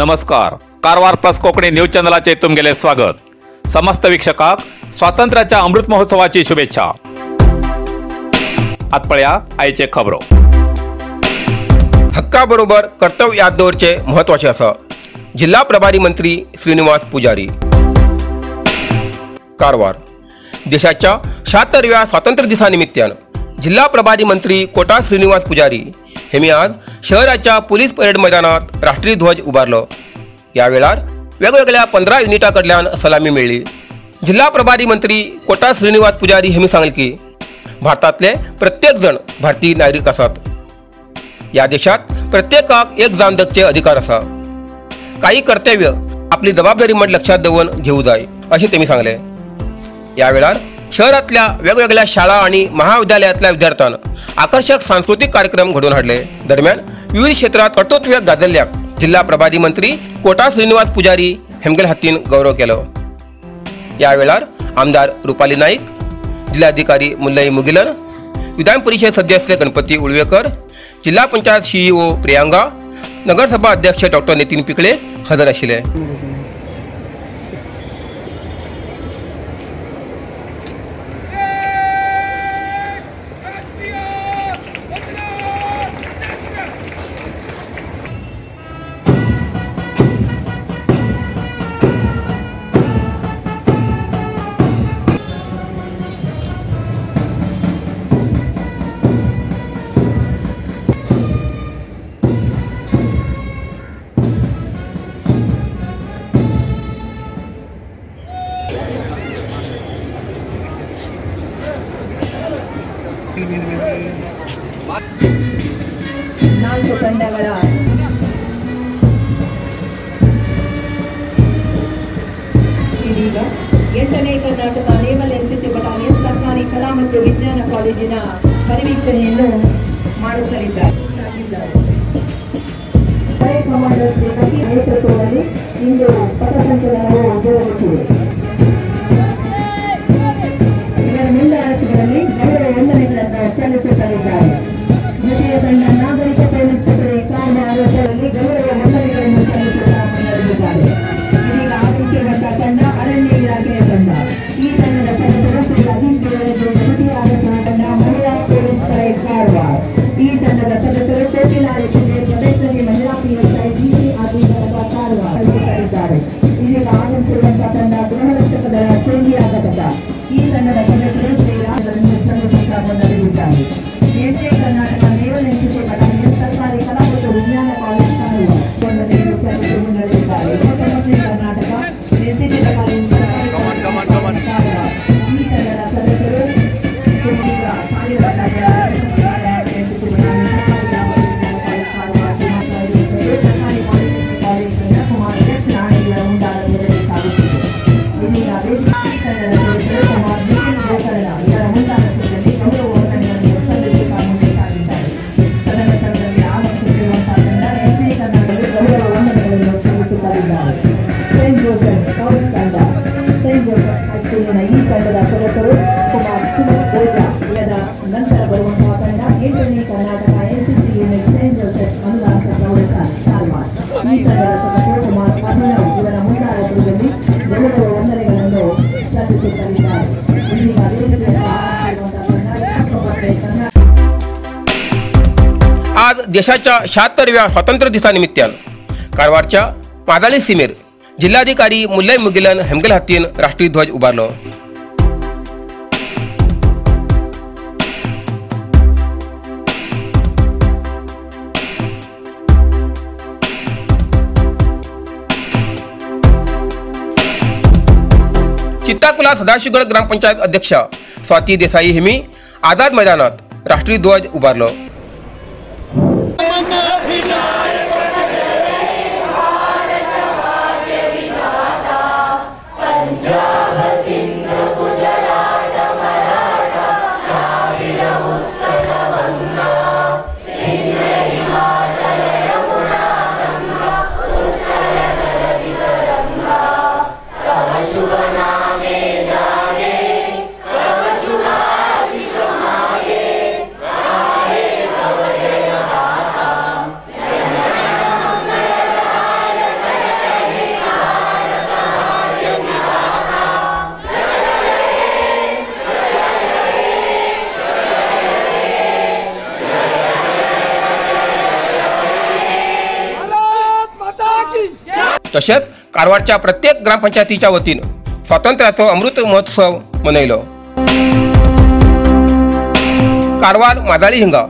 नमस्कार, Karwar plus Konkani news चॅनलाचे तुमगेले स्वागत। समस्त वीक्षकांक स्वातंत्र्याच्या अमृत महोत्सवाची शुभेच्छा। आत पळया आयचे खबरो। हक्काबरोबर कर्तव्य याद दवरचे महत्वाचे आसा। जिल्हा प्रभारी मंत्री श्रीनिवास पुजारी। कारवार देशाच्या 76व्या स्वातंत्र्य दिसा निमित्तान जिल्हा प्रभारी मंत्री कोटा श्रीनिवास पुजारी हेमी आज शहराच्या पोलीस परेड मैदानात राष्ट्रीय ध्वज उबारलो। या वेळार वेगवेगळ्या 15 युनिटा कडल्यान सलामी मेळ्ळी। जिल्हा प्रभारी मंत्री कोटा श्रीनिवास पुजारी हेमी सांगले की भारतातले प्रत्येक जण भारतीय नागरिक आसात। या देशात प्रत्येकाक एक जावन जगचे अधिकार आसा। काही कर्तव्य आपली जबाबदारी म्हण लक्षात दवरून घेऊ जाय अशें तेमी सांगले। या वेळार शहरातल्या वेगवेगळ्या शाळा आणि महाविद्यालयातल्या विद्यार्थ्यांना आकर्षक सांस्कृतिक कार्यक्रम घडोवन हाडले। दरम्यान विविध क्षेत्रात कर्तृत्व गाजल्ल्याक जिल्हा प्रभारी मंत्री कोटा श्रीनिवास पुजारी हेमगेल हातीन गौरव केलो। या वेळार आमदार रुपाली नाईक, जिल्हाधिकारी मुल्लई मुगिलन, विधान परिषद सदस्य गणपती उळवेकर, जिल्हा पंचायत सीईओ प्रियांगा, नगरसभा अध्यक्ष डॉक्टर नितीन पिकळे हजर आशिल्ले। ನಾಲ್ಕು ತಂಡಗಳ ಇದೀಗ 8ನೇ ಕರ್ನಾಟಕ ನೇವಲ್ ಎನ್ಸಿಸಿ ಬಟಾಲಿಯನ್ ಸರ್ಕಾರಿ ಕಲಾ ಮತ್ತು ವಿಜ್ಞಾನ ಕಾಲೇಜಿನ ಪರಿವೀಕ್ಷಣೆಯನ್ನು ಮಾಡುತ್ತಲಿದ್ದಾರೆ. ಕಮಾಂಡರ್ ನೇತೃತ್ವದಲ್ಲಿ ಇಂದು ಪಥಸಂಚಲನವು ಜರುಗುತ್ತಿದೆ. ಇದರ ಮುಂದಾಳತ್ವದಲ್ಲಿ ಗೌರವ ವಂದನೆಗಳನ್ನು ಸಲ್ಲಿಸುತ್ತಲಿದ್ದಾರೆ. ದ್ವಿತೀಯ ತಂಡ ನಾಗರಿಕ ಪೊಲೀಸ್ ಪಡೆ ಕಾರವಾರದಲ್ಲಿ ಗೌರವ ವಂದನೆಗಳನ್ನು ಸಲ್ಲಿಸುತ್ತಾ ಮುನ್ನಡೆದಿದ್ದಾರೆ. ಇದೀಗ ಆಗಮಿಸಿರುವಂತಹ ತಂಡ ಅರಣ್ಯ ಇಲಾಖೆಯ ತಂಡ. ಈ ತಂಡದ ಸದಸ್ಯರು ಶ್ರೀ ಅಜಿತ್ ದ್ವಿತೀಯ ಆಗಮಿಸಿರುವ ತಂಡ ಮಹಿಳಾ ಪೊಲೀಸ್ ಪಡೆ ಕಾರವಾರ. ಈ ತಂಡದ ಸದಸ್ಯರು ಕೋಟಿಲಾರಿ ಪ್ರದೇಶದಲ್ಲಿ ಮಹಿಳಾ ಪಿಎಸ್ಐ ಜಿಸಿ ಆಧೀನದ ಕಾರವಾರ ಸಲ್ಲಿಸುತ್ತಿದ್ದಾರೆ. ಇದೀಗ ಆಗಮಿಸಿರುವಂತಹ ತಂಡ ಗೃಹರಕ್ಷಕ ದಳ ಚೇಂಜಿಯ ಘಟಕ. ಈ ತಂಡದ ಸದಸ್ಯರು ಶ್ರೀ ರಾಜರನ್ನು ಸಲ್ಲಿಸುತ್ತಾ ಮುನ್ನಡೆದಿದ್ದಾರೆ. ಎಂಟನೇ ಕರ್ನಾಟಕ ನೇವಲ್ ಎನ್ಸಿಸಿ ಬಟಾಲಿಯನ್ ಸರ್ಕಾರಿ ಕಲಾ ಮತ್ತು ವಿಜ್ಞಾನ ಕಾಲೇಜು ಸಲ್ಲಿಸಿ ಮುನ್ನಡೆದಿದ್ದಾರೆ. 29ನೇ ಕರ್ನಾಟಕ ಎನ್ಸಿಸಿ ಬಟಾಲಿಯನ್ ಸರ್ಕಾರಿ ಈ ತಂಡದ ಸದಸ್ಯರು ಸರ್ಕಾರಿ ಪಾಲಿಟೆಕ್ನಿಕ್ ಕಾಲೇಜಿನ ಕುಮಾರ್ ಎಸ್ ರಾಣಿ ಇವರ ಮುಂದಾಳತ್ವದಲ್ಲಿ ಸಾಗುತ್ತಿದೆ. ಇದೀಗ ಈ ತಂಡದ ಸದಸ್ಯರು ಕುಮಾರ್ ನಿತಿನ್ ಗೋಕರ್ಣ ಇವರ ಮುಂದಾಳತ್ವದಲ್ಲಿ ಗೌರವ ವಂದನೆಗಳನ್ನು ಸಲ್ಲಿಸುತ್ತಾ ಮುಂದೆ ಸಾಗಿದ್ದಾರೆ. ತದನಂತರದಲ್ಲಿ ಆಗಮಿಸುತ್ತಿರುವಂತಹ ತಂಡ ಎಂಟನೇ ಕನ್ನಡದಲ್ಲಿ ಗೌರವ ವಂದನೆಗಳನ್ನು ಸಲ್ಲಿಸುತ್ತಿದ್ದಾರೆ. ಸೆಂಟ್ ಜೋಸೆಫ್ ಸ್ಕೌಟ್ ತಂಡ. ಸೆಂಟ್ ಜೋಸೆಫ್ ಹೈಸ್ಕೂಲಿನ ಈ ತಂಡದ ಸದಸ್ಯರು ಕುಮಾರ್ ಸುಮತ್ ಓಜಾ ಇವರ ನಂತರ ಬರುವಂತಹ ತಂಡ 8ನೇ Karnataka NCC unit Saint Joseph ಅನುದಾನಿತ ಪ್ರೌಢಶಾಲೆ ಕಾರವಾರ. ಈ ತಂಡದ ಸದಸ್ಯರು ಕುಮಾರ್ ಅಭಿನವ್ ಇವರ ಮುಂದಾಳತ್ವದಲ್ಲಿ ಗೌರವ ವಂದನೆಗಳನ್ನು ಸಲ್ಲಿಸುತ್ತಲಿದ್ದಾರೆ. ಇದೀಗ ವೇದಿಕೆಯಲ್ಲಿ ಆಗಮಿಸಿರುವಂತಹ ತಂಡ 29ನೇ ಕರ್ನಾಟಕ आज देशाच्या 76व्या स्वातंत्र्य दिसा निमित्तान कारवारच्या माजाळी सीमेर जिल्हाधिकारी मुल्लई मुगिलन हेमगेल हातीन राष्ट्रीय ध्वज उबारलो। चित्ताकुला सदाशिवगड ग्रामपंचायत अध्यक्ष स्वाती देसाई हेमी आझाद मैदानात राष्ट्रीय ध्वज उबारलो। शुभ नामे जागे, तव शुभाशिष मागे, आहे। तशेंच कारवारच्या प्रत्येक ग्रामपंचायतीच्या वतीन स्वातंत्र्याचो अमृत महोत्सव मनयलो। कारवार माजाळी हिंगा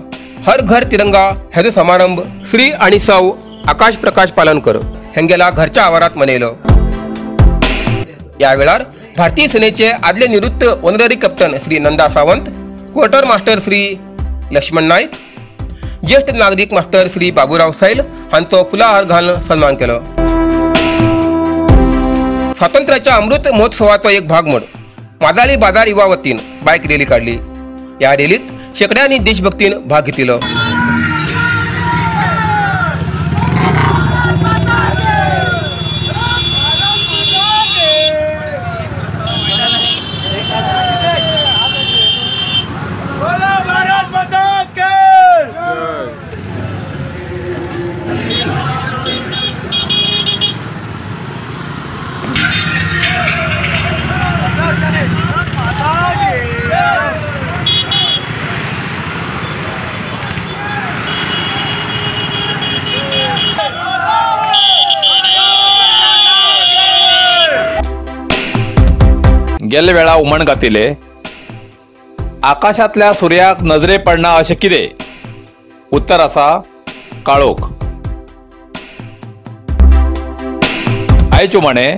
हर घर तिरंगा हेजो समारंभ श्री आणि सौ आकाश प्रकाश पालनकर हेंगेला घरच्या आवारात मनयलो। या वेळार भारतीय सेनेचे आदले निवृत्त honorary captain Shri Nanda Sawant, quarter master Shri Laxman Naik, ज्येष्ठ नागरिक मास्टर श्री बाबूराव सैल हांचो फुलाहार घालून सन्मान केलो। स्वातंत्र्याच्या अमृत महोत्सवाचो एक भाग म्हूण माजाळी बाजार युवा वतीन बायक रॅली काडली। ह्या रॅलीत शेकड्यांनी देशभक्तीन भाग घेतिलो। गेल्ल्या वेळा उमण घातिले आकाशांतल्या सुर्याक नजरे पडना अशें कितें? उत्तर आसा काळोख। आयच्यो म्हणे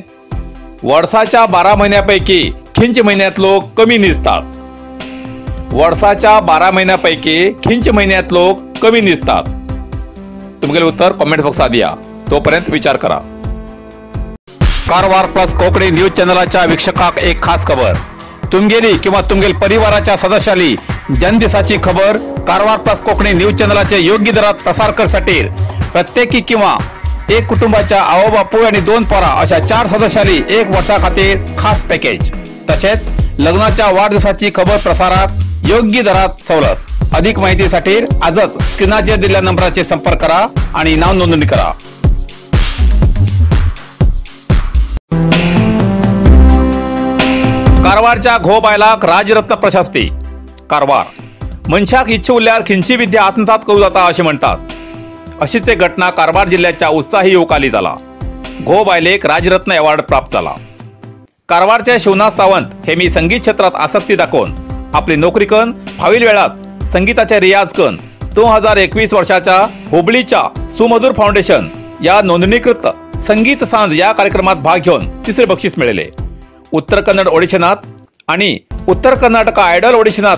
वर्साच्या 12 म्हयन्यापैकी खंयच्या म्हयन्यांत लोक कमी न्हिजतात? वर्साच्या 12 म्हयन्यापैकी खंयच्या म्हयन्यांत लोक कमी न्हिजतात? तुमगेलें उत्तर कॉमेंट बॉक्सात दिया। तोपर्यंत विचार करा। कारवार प्लस कोंकणी न्यूज चॅनलाच्या वीक्षकाक एक खास खबर। तुमगेली किंवा तुमगेल परिवाराच्या सदस्याली जन्मदिसाची खबर कारवार प्लस कोंकणी न्यूज चॅनलाचे योग्य दरात प्रसार करसाठी प्रत्येकी किंवा एक कुटुंबाच्या आवो बापूय आणि 2 पोरा अशा 4 सदस्याली 1 वर्षा खातीर खास पॅकेज। तसेच लग्नाच्या वाढदिवसाची खबर प्रसारात योग्य दरात सवलत। अधिक माहितीसाठी आजच स्क्रीनाचेर दिलेल्या नंबराचे संपर्क करा आणि नाव नोंदणी करा। कारवारच्या घोबायलाक राजरत्न प्रशस्ती। कारवार मनशाक इच्छा उरल्यार खंयची विद्या आत्मसात करू जाता अशें म्हणटात। अशीच एक घटना कारवार जिल्ह्याच्या उत्साही युवकाली जाला। घोबायलेक राजरत्न अवॉर्ड प्राप्त जाला। कारवारचे शिवनाथ सावंत हे मी संगीत क्षेत्रात आसक्ती दाखोवन आपली नोकरी करून फावील वेळात संगीताचे रियाज करून 2021 वर्षाच्या हुबळीच्या सुमधुर फाउंडेशन या नोंदणीकृत संगीत सांज या कार्यक्रमात भाग घेऊन तिसरे बक्षीस मिळाले। उत्तर कन्नड ऑडिशनात आणि उत्तर कर्नाटक आयडल ऑडिशनात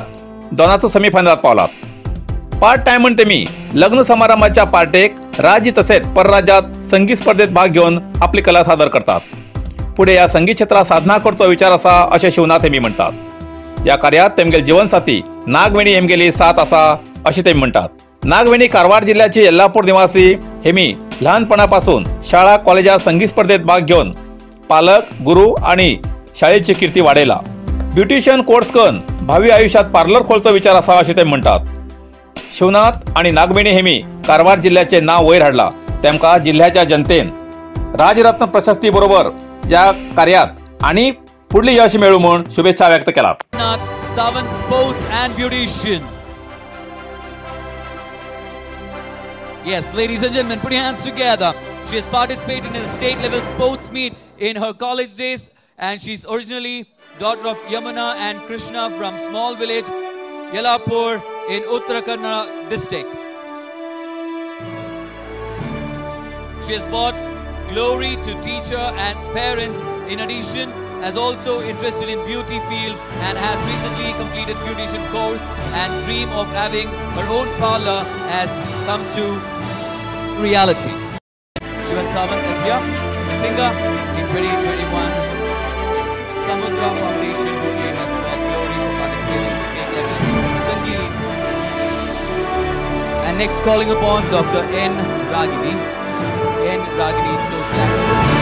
दोनाचो सेमीफायनलात पावला। पार्ट टाइम म्हणते मी लग्न समारंभाच्या पार्टेक राज्य तसेच परराज्यात संगीत स्पर्धेत भाग घेऊन आपली कला सादर करतात। पुढे या संगीत क्षेत्रात साधना करतो विचार असा असे शिवनाथ हेमी म्हणतात। या कार्यात तेमगेल जीवनसाथी नागवेणी हेमगेली साथ असा असे ते म्हणतात। नागवेणी कारवार जिल्ह्याचे येल्लापूर निवासी हेमी लहानपणापासून शाळा कॉलेजात संगीत स्पर्धेत भाग घेऊन पालक गुरु आणि शाळेची कीर्ती वाढेला। ब्युटिशियन कोर्स करून भावी आयुष्यात पार्लर खोलतो विचार असा असे ते म्हणतात। शिवनाथ आणि नागवेणी हेमी कारवार जिल्ह्याचे नाव वयर हाडला। तेमका जिल्ह्याच्या जनतेन राजरत्न प्रशस्ती बरोबर या कार्यात आणि पुढली यश मेळू म्हूण शुभेच्छा व्यक्त केला। Sawant Sports and Beautician. Yes, ladies and gentlemen, put your hands together. She has participated in the state level sports meet in her college days, and she's originally daughter of Yamuna and Krishna from small village Yellapur in Uttara Kannada district. She has brought glory to teacher and parents. In addition, has also interested in beauty field and has recently completed beautician course and dream of having her own parlor has come to reality. Shivan Sawant is here, singer in 2021 Samudra Foundation, who has brought glory for participating in state level Sangeet. And next, calling upon Dr. N. Ragini, N. Ragini, social activist.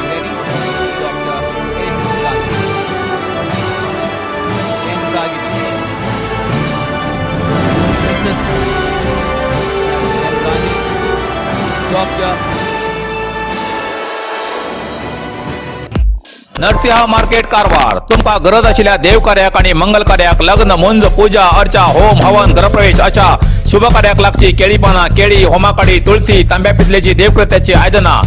Ready? Dr. N. Ragini. N. Ragini. Mrs. N. Ragini. Dr. Narasimha market Karwar तुमका गरज आशिल्ल्या देवकार्याक आणि मंगल कार्याक लग्न मुंज पूजा अर्चा home हवन गृहप्रवेश अशा शुभ कार्याक लागची केळी पाना केळी होमाकाडी तुळसी तांब्या पितलेची देवकृत्याची आयदना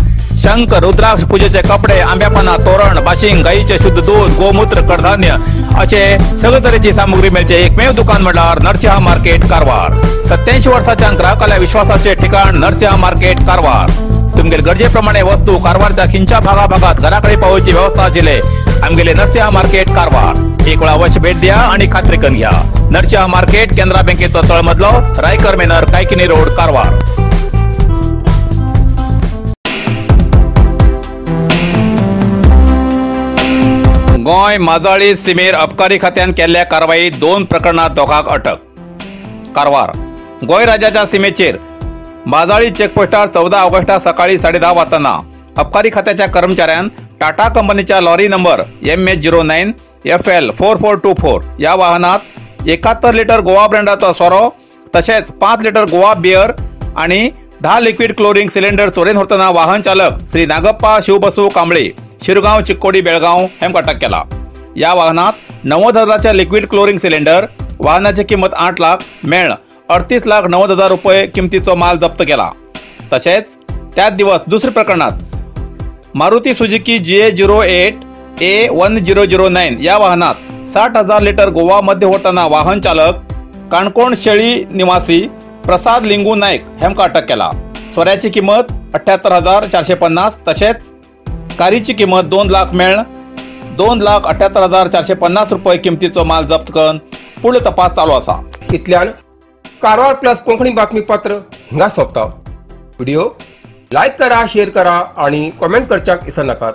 शंख, रुद्राक्ष, पूजेचे कपडे, आंब्यापाना, तोरण, बाशिंग, गायीचे शुद्ध दूध, गोमूत्र, कडधान्य असे सगळे तरेची सामुग्री मेळचे एकमेव दुकान म्हणल्यार नरसिंहा मार्केट कारवार। 87 वर्साच्या ग्राहकाल्या विश्वासाचे ठिकाण नरसिंहा मार्केट कारवार। तुमगेले गरजेप्रमाणे वस्तू कारवारच्या खिंच्या भागाभागात घराकडे पावोवची व्यवस्था आशिल्ले आमगेले नरसिंहा मार्केट कारवार। एक वेळा अवश्य भेट द्या आणि खात्री करून घ्या। नरसिंहा मार्केट, केनरा बँकेचो तळमजलो, रायकर मेनर, कायकिनी रोड, कारवार। गोंय माजाळी सीमेर अबकारी खात्यान केल्ल्या कारवाईत 2 प्रकरणात दोगांक अटक। कारवार गोंय राज्याच्या सीमेचेर माजाळी चेकपोस्टार 14 ऑगस्टाक सकाळी 10:30 वाजताना अबकारी खात्याच्या कर्मचाऱ्यान टाटा कंपनीच्या lorry number MH 09 FL 4424 या वाहनात 71 लिटर गोवा ब्रँडाचो सोरो तशेंच 5 लिटर गोवा बियर आणि 10 लिक्विड क्लोरीन सिलिंडर चोरीन व्हरतना वाहन चालक श्री नागप्पा शिवबसू कांबळे, शिरगांव, चिक्कोडी, बेळगांव हेमकां अटक केला। या वाहनात 90,000 लिक्विड क्लोरीन सिलिंडर, वाहनाची किंमत 8 लाख मेळ 38,90,000 रुपये किमतीचो माल जप्त केला। तसेच त्याच दिवस दुसऱ्या प्रकरणात मारुती सुझुकी GA 08 A 1009 या वाहनात 60,000 लिटर गोवा मध्य व्हरतना वाहन चालक काणकोण शेळी निवासी प्रसाद लिंगू नाईक हेमकां अटक केला। सोऱ्याची किंमत 78,450 तसेच कारीची किंमत 2 लाख मेळ 2,78,450 रुपये किमतीचो माल जप्त करून पुढलो तपास चालू आसा। इतल्यान कारवार प्लस कोंकणी बातमीपत्र हिंगा सोंपता। व्हिडिओ लायक करा, शेअर करा आणि कॉमेंट करच्याक विसरनाकात।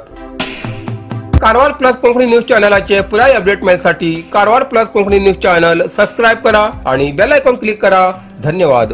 कारवार प्लस कोंकणी न्यूज चॅनलाचे पुराय update मेळसाठी Karwar plus Konkani news channel subscribe करा आणि बेल आयकॉन क्लिक करा। धन्यवाद।